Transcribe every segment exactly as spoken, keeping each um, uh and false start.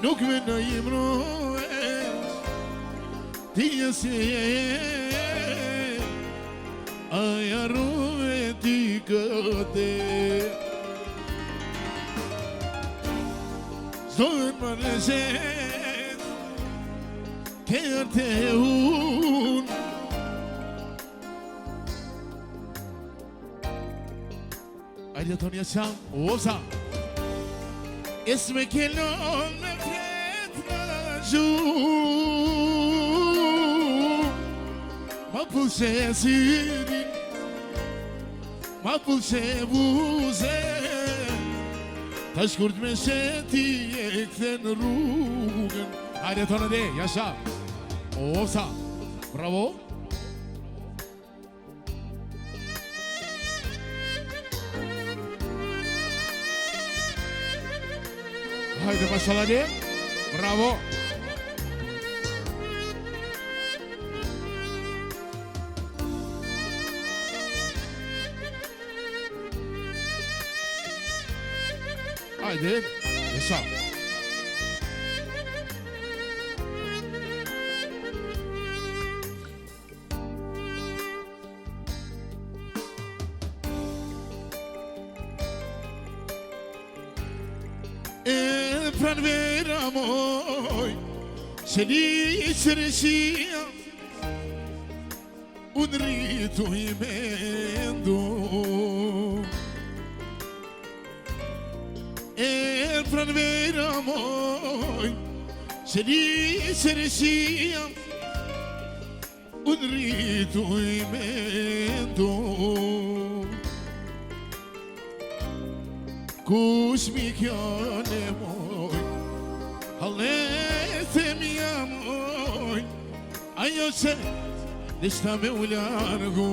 Nuk me në imrove ti jesi. Aja rove ti këte. Zdo e më në zetë kërë të unë. Ajde, Tonija, sa, osa. Esme kelon me flet në gju. Ma pulse siri, ma pulse buze. Ta shkurt me sheti e kthen rrugën. Ajde, Tonija, de, jasha. Osa. Bravo. Hajde, mašallah. Bravo. Hajde. Sa. E pran vera moj, se li sërësia, unë rritu i mendu. E pran vera moj, se li sërësia, unë rritu i mendu. Kush mi kjo në moj, halete mi amoj, ajo që nishta me u largu.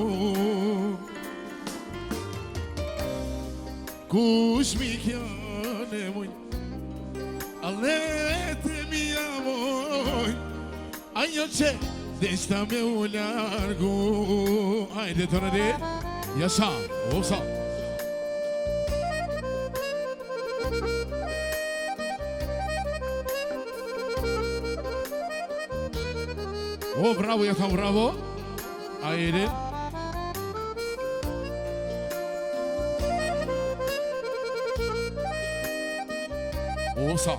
Kush mi kjo në moj, halete mi amoj, ajo që deshta me u largu. Ajde, Tonija, de. Jasha, osa. O, bravo, ja tha, bravo. Ajde. Osa.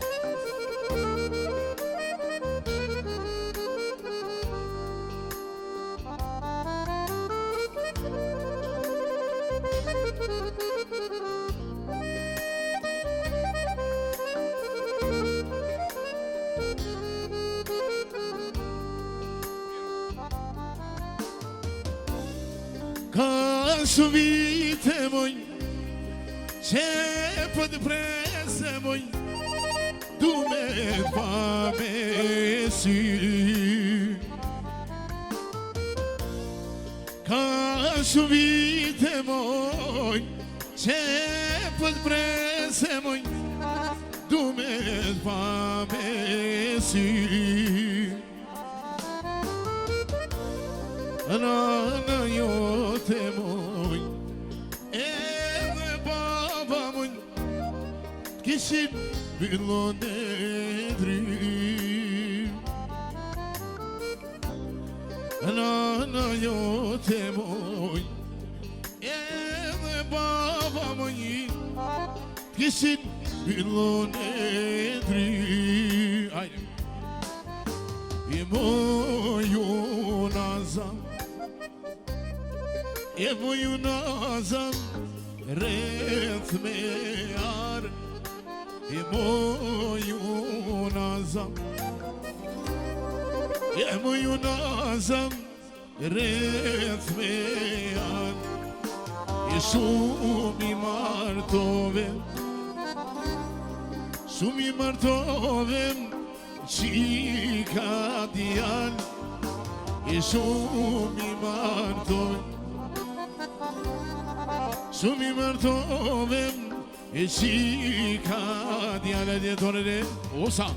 Ka shumë vite moj, që po të prese moj, du me të pa me sy. Ka shumë vite moj, që po të prese moj, du me të pa me sy. Nana jote moj, edhe baba moj, kishin mbyllon e dri. Nana jote moj, edhe baba moj, kishin mbyllon e dri. Ajde. E moju nazam, e moju nazam, rreth me ar. E moju nazam, e moju nazam, rreth me ar. E shumë i martove, shumë i martove, qika djal. E shumë i martove, shumë i martove, e qika djal. Ajde, Tonija, de. Osa.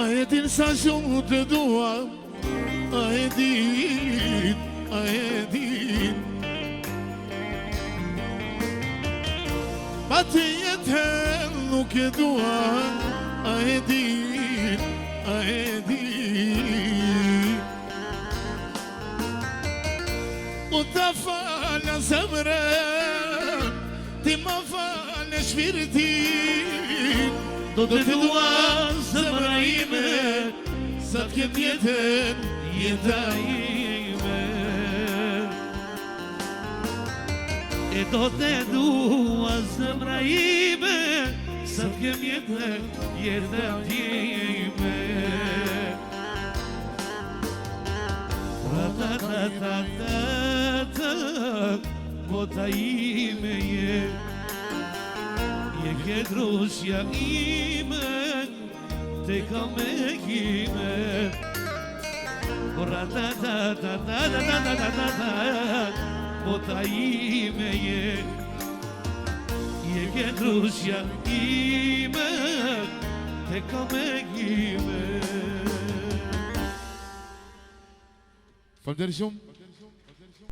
A e din sa shumë të dua, a e din, a e din. Pa të jetën nuk e dua, a e din, a e din. U ta fala zemrën, ti ma fale shpirtin. Do të dua zemra ime, sa të ketë jetën, jeta ime. E do të dua zemra ime, sa të kem jetë, jeta ime. Ra ta ta ta ta ta, bota ime je, je ke grusja ime, te kam e kime. Ra ta ta ta ta ta ta ta ta ta, bota ime je, je ke grusja ime, te kam e kime. Falënderit shumë.